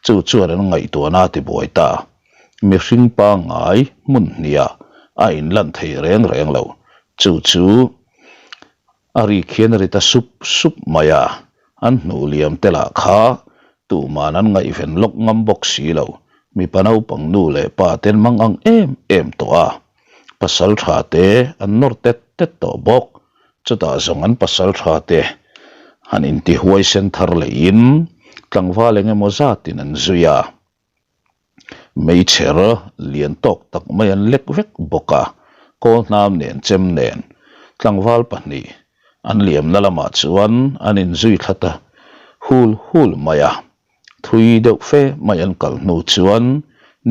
chu chuan an ngaihtuahna a tibuai ta. Mihring pangngai hmun hniah a inlan thei reng reng lo, chu chu A rik hian a ri ta sup sup mai a, an hnuh liam te lah kha tuman an ngaihven lawk ngam bawk si lo, mipa naupang nu leh pa ten mang ang em em tawh a, pasal tha te an nawr tet tet tawh bawk, chutah zawng an pasal tha te han intihuaisen thar lehin tlangval eng emaw zatin an zui a. Meichher lian tawk tak mai an lek vek bawk a, kawl hnam nen chem nen tlangval pahnih an liamna lamah chuan an inzui thla ta hul hul mai a. Thui deuh fe mai an kal hnu chuan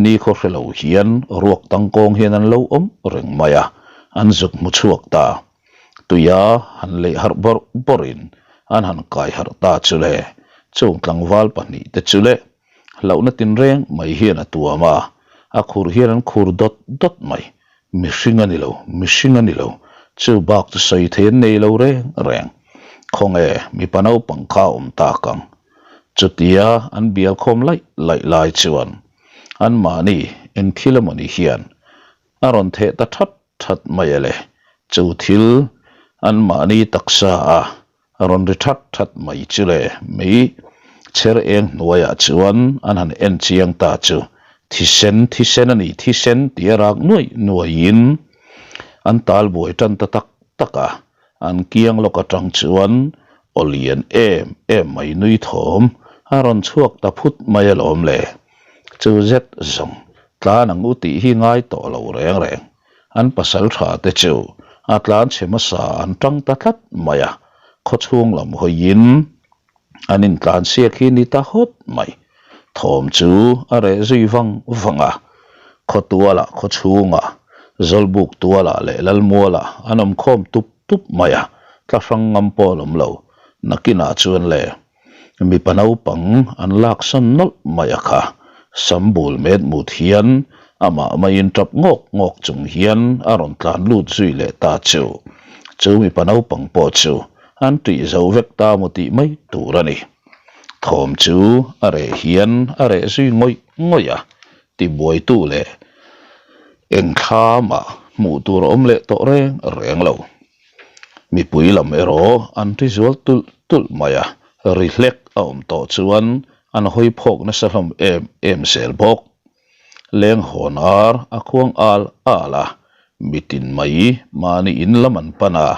nikhaw hre lo hian ruak tangkawng hian an lo awm reng mai a, an zuk hmu chhuak ta. Tuia han leih harh bawrh bawrhin an han kai harh ta chu le, chung tlangval pahnih te chu le. Hlauhna tinreng mai hian a tuam a, a khur hian an khur dawt dawt mai. Mihring a ni lo, mihring a ni lo, chu bak chu sawi thei an nei lo reng reng. Khawnge mipa naupang kha a awm tak ang? Chutia an bial khawm laih laih lai chuan anmahni eng thil emawni hian a rawn theh ta that that mai a le. Chu thil anmahni taksa a A rawn ri that that mai chu le, mei chher eng hnuaiah chuan an han en chiang ta chu, thisen, thisen a ni, thisen tih a rak nuai nuaiin an tal buai tan ta tak tak a, an kiang lawk atang chuan aw lian em em mai nui thawm a rawn chhuak ta phut mai alawm le, chu zet zawng tlan ang u tih hi ngai tawh lo reng reng. An pasal tha te chu a tlan chhe hmasa an tang ta tlat mai a, khawchhung lam hawiin an intlan siak hi ni ta hawt mai. Thawm chu a reh zui vang vang a, khawtualah khawchhungah, Zawlbuk tualah leh Lalmualah an awm khawm tup tup mai a, tla hrang ngam pawh an awm lo. Nakinah chuan le. Mipa naupang an laksan nawlh mai a kha, sam bul met mut hian amah maiin tap ngawk ngawk chung hian a rawn tlan lut zui leh ta chu. Chu mipa naupang pawh chu an tih zo vek ta maw tih mai tur a ni. Thawm chu a reh hian a reh zui ngawih ngawih a, tibuaitu leh eng thlamah hmuh tur a awm leh tawh reng reng lo. Mipui lam erawh an ri zual tulh tulh mai a, ri hlek a awm tawh chuan an hawi phawk nasa hlawm em em zel bawk. Leng hawn ar a khuang al al a, mitin mai mahni in lam an pan a,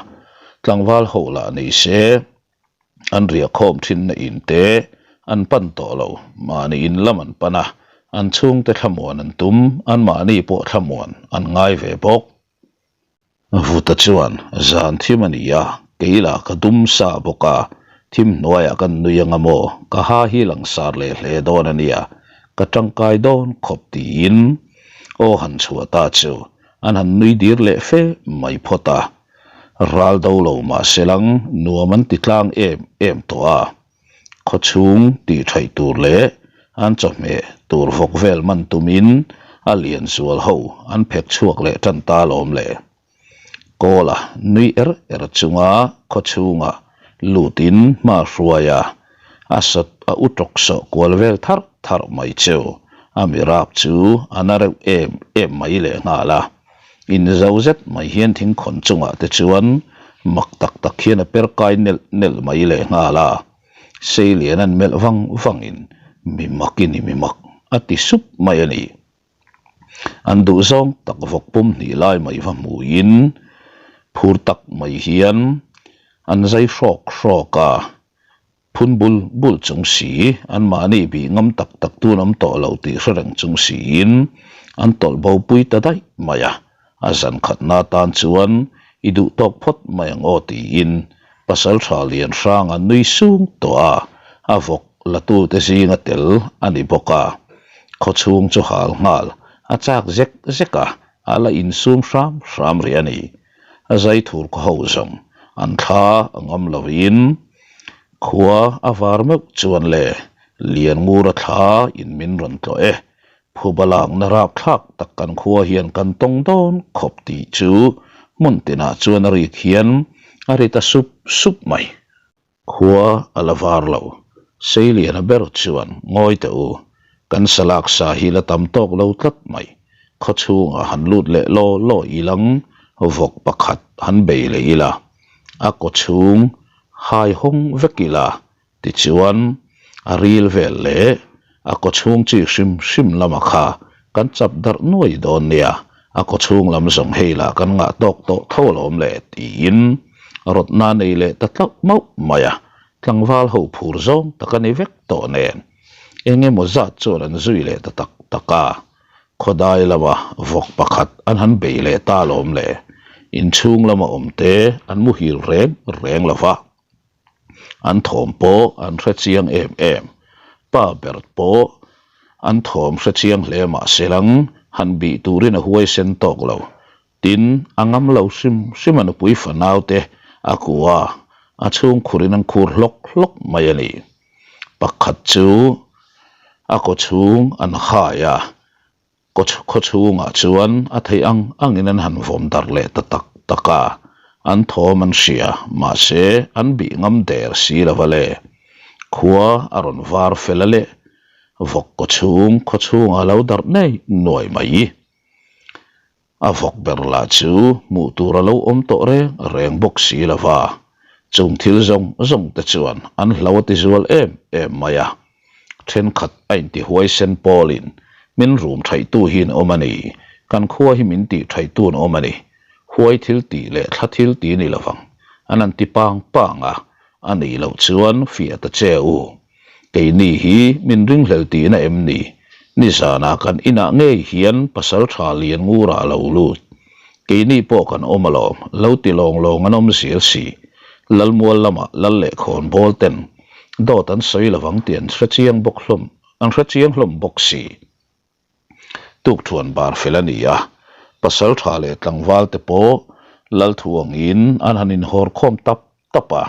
tlangval ho lah ni se an riah khawm thinna in te an pan tawh lo, mahni in lam an pan a, an chhungte thlamuan an tum, anmahni pawh thlamuan an ngai ve bawk. Vuta chuan, Zan thim a ni a, kei lah ka dum sa bawk a, thim hnuaiah kan nui anga maw, ka ha hi langsar leh hle dawn a nia, ka tangkai dawn khawp tiin aw han chhuah ta chu an han nui dir leh fe mai phawt a. Ral do lo mah se lang nuam an ti tlang em em tawh a. Khawchhung tih thaih tur leh an chawhmeh tur vawk vel man tumin a lian zual ho an phek chhuak leh tan ta lawm le. Kawla nui er er chunga khawchhunga lutin hma hruai a, a sat a u tawk sawh kual vel tharh tharh mai chu a mirap chu a na reuh em em mai lehnghal a. Inzo zet mai hian thingkhawn chungah te chuan mak tak tak hian a per kai nelh nelh mai lehnghal a. Seilian an melh vang vangin, Mi mak i ni mi mak, a ti sup mai a ni. An duh zawng tak vawk pum hnih lai mai va hmuhin phur tak mai hian an zai hrawk hrawk a. Phun bul bul chung si, anmahni bih ngam tak tak tun awm tawh lo tih hre reng chung siin an tawlh bo pui ta daih mai a, a zan khatna tan chuan i duh tawk phawt mai ang aw tiin Pasaltha Lianhranga nui sung tawh a, a vawk la tute zinga tel a ni bawk a, khawchhung chu hal nghal a chak zek zek a, a la insum hram hram rih a ni. A zai thur khaw ho zawng an thla a ngam lovin Khua a var meuh chuan le Lianngura thla in min rawn tlawh e, phuba lakna rapthlak tak kan khua hian kan tawng dawn khawp tih chu hmun tinah chuan a rik hian a ri ta sup sup mai. Khua a la var lo, Seiliana ber chuan ngawi teh u, kan salak sa hi la tam tawk lo tlat mai, khaw chhungah han lut leh law law ilang vawk pakhat han bei leh ila, a kaw chhung Hai hawng vek ila, tichuan a ril vel leh a kawchhung chi hrim hrim lama kha kan chap darh nuai dawn nia, a kawchhung lam zawng hei lah kan ngah tawk tawh tho alawm le tiin rawtna nei leh ta tlauh mauh mai a, tlangval ho phur zawng tak a ni vek tawh nen eng emaw zat chuan an zui leh ta tak tak a. Khawdai lama vawk pakhat an han bei leh ta alawm le, inchhung lama awmte an muhil reng reng lo va, an thawm pawh an hre chiang em em. Pa ber pawh an thawm hre chiang hle mah se lang han bih turin a huaisen tawk lo. Tin, a ngam lo hrim hrim a nupui fanaute a kua a chhungkhurin an khur hlawk hlawk mai a ni. Pakhat chu a kawchhung an hai a, khawchhungah chuan a theih ang angin an han vawm darh leh ta tak tak a, an thawm an hria, mahse an bih ngam der si lo va le. Khua a rawn var fel a le, vawk kawchhung khawchhungah a lo darh nei nuai mai. A vawk ber lah chu hmuh tur a lo awm tawh reng reng bawk si lo va, chung thil zawng zawng te chuan an hlo a ti zual em em mai a. Thenkhat a inti huaisen pawlin min rum thaihtu hi an awm a ni, kan khua hi min tih thaihtu an awm a ni, huai thil tih leh thla thil tih ni lovang an han ti pang pang a, a nih loh chuan fiah ta che u. Keini hi min ringhlel tihna em ni? Nizanah kan inah ngei hian pasal tha lian ngurah a lo lut. Keini pawh kan awm alawm, lo ti lawng lawng an awm zel si. Lalmual lamah lal leh khawnbawl ten dawt an sawi lovang tih an hre chiang bawk hlawm, an hre chiang hlawm bawk si. Tukthuan bar fel a ni a, pasal tha leh tlangval te pawh Lalthu angin an han inhawr khawm tap tap a.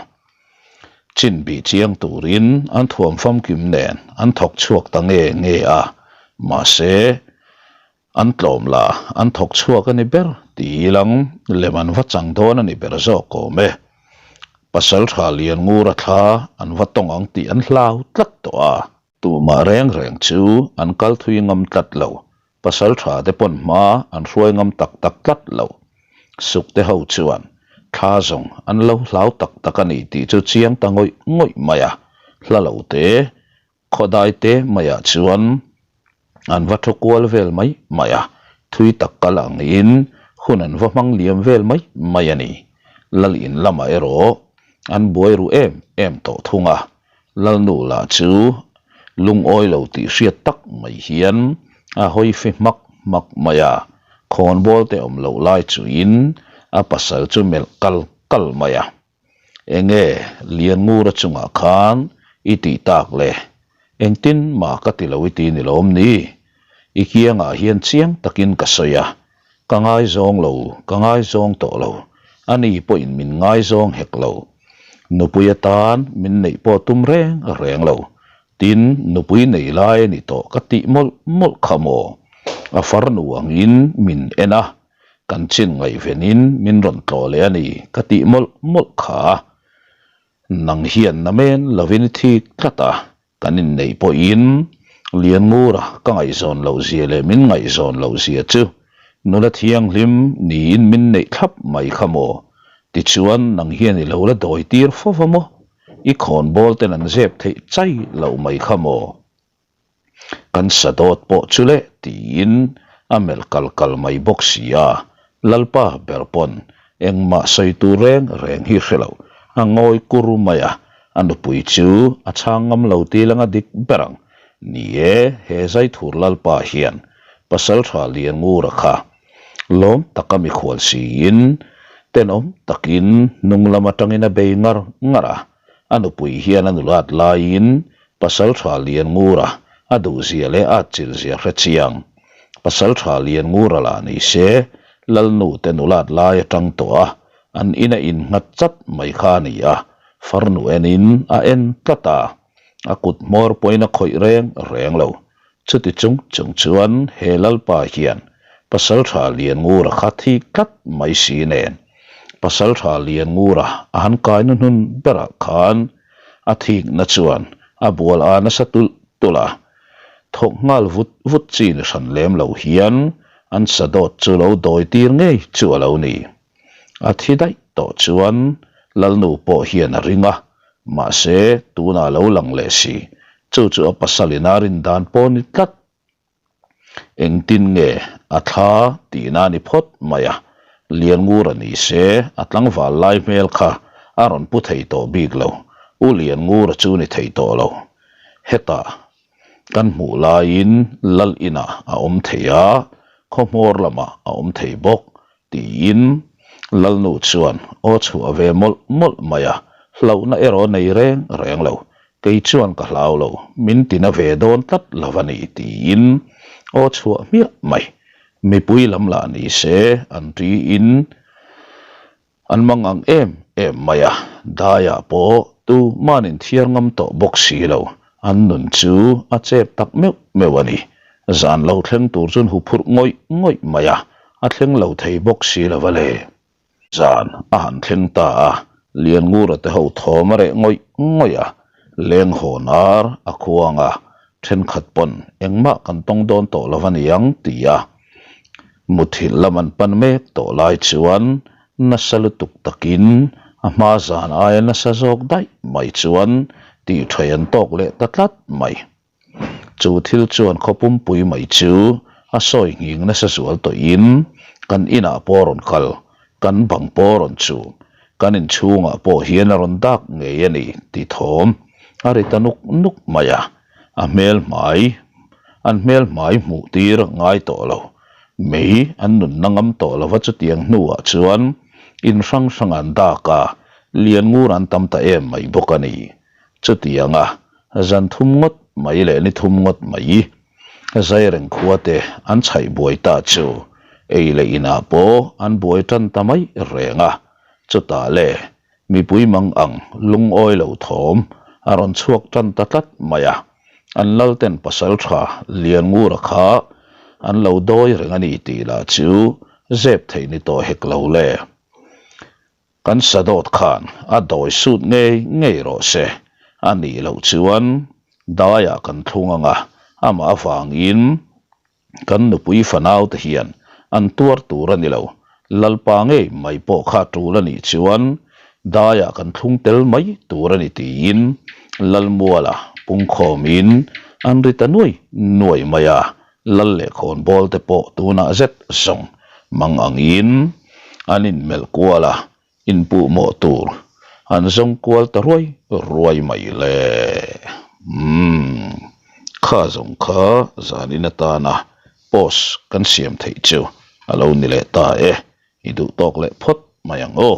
Chin bih chiang turin an thuam famkim nen an thawk chhuak ta nge nge a, mahse an tlawm la an thawk chhuak a ni ber tih ilang lem an va chang dawn a ni ber zawk awm e. Pasal tha lian ngur a thla an va tawng ang tih an hlau tlat tawh a. Tumah reng reng chu an kal thui ngam tlat lo, pasal tha te pawn hma an hruai ngam tak tak tlat lo. Sukte ho chuan thla zawng an lo hlau tak tak a ni tih chu chiang ta ngawih ngawih mai a, hla lo te, khawdai te maiah chuan an va thu kual vel mai mai a, thui tak kal angin hun an va hmang liam vel mai mai a ni. Lal in lamah erawh an buai ru em em tawh thung a, Lalnu lah chu lungawi lo tih hriat tak mai hian a hawi fi hmak hmak mai a, khawnbawl te awm loh lai chuin a pasal chu melh kal kal mai a. Enge Lianngura chungah khan i tih tak le? Engtin mah ka ti lo i ti ni lawm ni? I kiangah hian chiang takin ka sawi a, Ka ngaizawng lo, ka ngaizawng tawh lo. Ani pawhin min ngaizawng hek lo. Nupui atan min neih pawh tum reng reng lo. Tin, nupui nei lai a ni tawh ka tih mawlh mawlh kha maw? A farnu angin min en a, kan chin ngaihvenin min rawn tlawh leh a ni ka tih mawlh mawlh kha. Nang hian namen lovin i thik tlat a, Kan inneih pawhin Lianngura ka ngaihzawn loh zia leh min ngaihzawn loh zia chu. Nula thianghlim niin min neih thlap mai kha maw? Tichuan nang hian i lo la dawi tir fo va maw? I khawnbawl ten an zep theih chai loh mai kha maw? Kan sa dawt pawh chu le tiin a melh kal kal mai bawk si a, Lalpa ber pawn engmah sawi tur reng reng hi hre lo, a ngawi kur mai a, a nupui chu a chhang ngam lo ti langa dik ber ang. Ni e, he Zaithur Lalpa hian Pasaltha Lianngura kha lawm taka mikhual siin tenawm takin hnung lam atangin a bei ngar ngar a, A nupui hian a nulat laiin Pasaltha Lianngura a duhzia leh a atchilhzia hre chiang. Pasaltha Lianngura lah ni se, Lalnu te nulat lai atang tawh a, an ina innghat chat mai kha a ni a, farnu enin a en tlat a, a kut hmawr pawhin a khawih reng reng lo. Chuti chung chung chuan he Lalpa hian Pasaltha Lianngura kha thi tlat mai si nen, Pasaltha Lianngura a han kai hnuhnun berah khan a thikna chuan a bual a nasa tulh tulh a, thawk nghal vut vut chi ni hran lem lo hian an sadawt chu lo dawi tir ngei chu a lo ni. A thi daih tawh chuan Lalnu pawh hian a ring a, mahse tunah a lo lang leh si, chu chu a pasalin a rin dan pawh ni tlat. Engtin nge a thla tihna a ni phawt mai a, Lianngura ni se a tlangval lai hmel kha a rawn pu thei tawh bik lo, U Lianngura chu ni thei tawh lo. Hetah kan hmuh laiin Lal inah a awm thei a, khawhmawr lamah a awm thei bawk. Tiin Lalnu chuan aw chhuah ve mawlh mawlh mai a, hlauhna erawh nei reng reng lo. Kei chuan ka hlau lo, min tina ve dawn tlat lo a ni tiin aw chhuah hmiah mai. Mipui lam lah ni se an tiin an mang ang em em mai a, daiah pawh tuman inthiar ngam tawh bawk si lo. An nun chu a chep tak meuh meuh a ni. Zan lo thleng tur chuan huphurh ngawih ngawih mai a, a thleng lo thei bawk si lo va le. Zan a han thleng ta a, Lianngura te ho thawm a reh ngawih ngawih a, leng hawn ar a khuang a, thenkhat pawn engmah kan tawng dawn tawh lo va niang ti a, muthilh lam an pan mek tawh lai chuan nasa lutuk takin a hma zan aia nasa zawk daih mai chuan tih thaih an tawk leh ta tlat mai. Chu thil chuan khaw pumpui mai chu a sawi nghing nasa zual tawhin kan inah pawh a rawn kal, kan bang pawh a rawn chum, kan inchhungah pawh hian a rawn dak ngei a ni tih thawm a ri ta nuk nuk mai a, a hmel hmai an hmel hmai hmuh tir ngai tawh lo mei an nunna ngam tawh lova chutiang hnuah chuan in hrang hrang an dak a, lian ngur an tam ta em mai bawk a ni. Chutianga zan thum ngawt mai leh ni thum ngawt mai Zaireng khua te an chhaih buai ta chu ei leh inah pawh an buai tan ta mai reng a, chutah le mipui mang ang lungawi lo thawm a rawn chhuak tan ta tlat mai a, an lalten pasal tha Lianngura kha an lo dawi reng a ni tih lah chu zep theih ni tawh hek lo le. Kan sadawt khan a dawi sut ngei ngei rawh se, a nih loh chuan daiah kan thlung ang a, amah avangin kan nupui fanau te hian an tuar tur a ni lo, Lalpa ngei mai pawh kha tul a nih chuan daiah kan thlung tel mai tur a ni tiin Lalmuala pungkhawmin an ri ta nuai nuai mai a, Lal leh khawnbawl te pawh tunah zet zawng mang angin an inmelh kual a, inpuh mawh tur an zawng kual ta ruai ruai mai le. Umm, kha zawng kha zanin atana post kan siam theih chu a lo ni leh ta e, i duh tawk leh phawt mai ang aw.